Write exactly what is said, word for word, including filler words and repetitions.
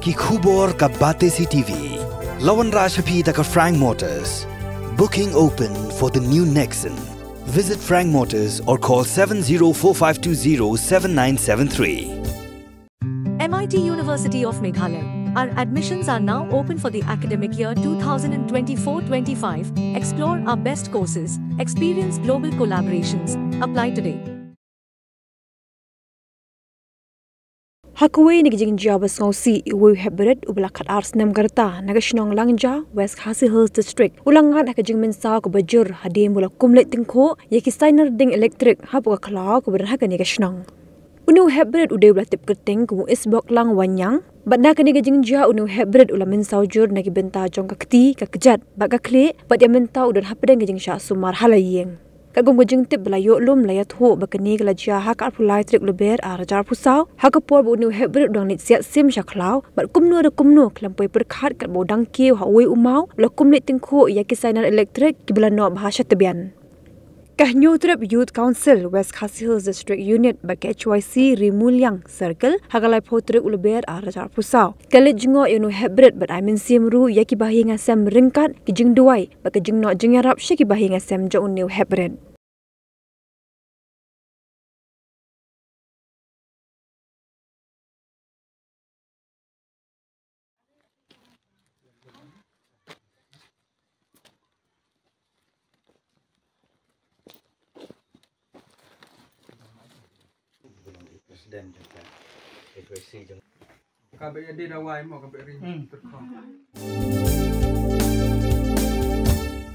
Ki khubor ka Batesi T V. La wanrah sha phi da ka Frank Motors. Booking open for the new Nexon. Visit Frank Motors or call seven zero four five two zero seven nine seven three. M I T University of Meghalaya. Our admissions are now open for the academic year two thousand twenty-four twenty-five. Explore our best courses, experience global collaborations. Apply today. Ha kawei na ki jingjia ba sngewsih, uwei u hepbrit uba la khatar snem ka rta na ka shnong Langja, West Khasi Hills District, u la ngat ha ka jingmynsaw kaba jur hadien ba u la kum leit tyngkhuh ïa ki sainar ding elektrik hapoh ka khlaw kaba don ha kane ka shnong. Une u hepbrit u dei uba la tip kyrteng kum u Isboklang Wanyang. Bad na kane ka jingjia une u hepbrit u la mynsaw jur na ki bynta jong ka kti, ka kjat bad ka khlieh, bad ïa mynta u don hapdeng ka jingshah sumar ha la ïing. Katkum ka jingtip ba la ïoh lum, la ïathuh ba kane ka la jia ha ka arphew lai tarik u Lber arhajar arphew saw, ha ka por ba une u hepbrit u dang leit siat sim sha khlaw, bad kumno re kumno, khlem poi pyrkhat katba u dang kiew ha uwei u maw, u la kum leit tyngkhuh ïa ki sainar elektrik kiba la noh bha sha tbian. Ka Hynñiewtrep Youth Council West Khasi Hills District Unit bad ka H Y C Ri Muliang Circle, ha ka laiphew tarik u Lber arhajar arphew saw, ka leit jngoh ïa une u hepbrit bad ai mynsiem ruh ïa ki bahaïing hasem ryngkat ki jingduwai bad ka jingnoh jingïarap sha ki bahaïing hasem jong une u hepbrit. President jong ka H Y C jong ka. Ka ba ïa dei dawai mo, ka ba ring. Hmm. Tyrkhong.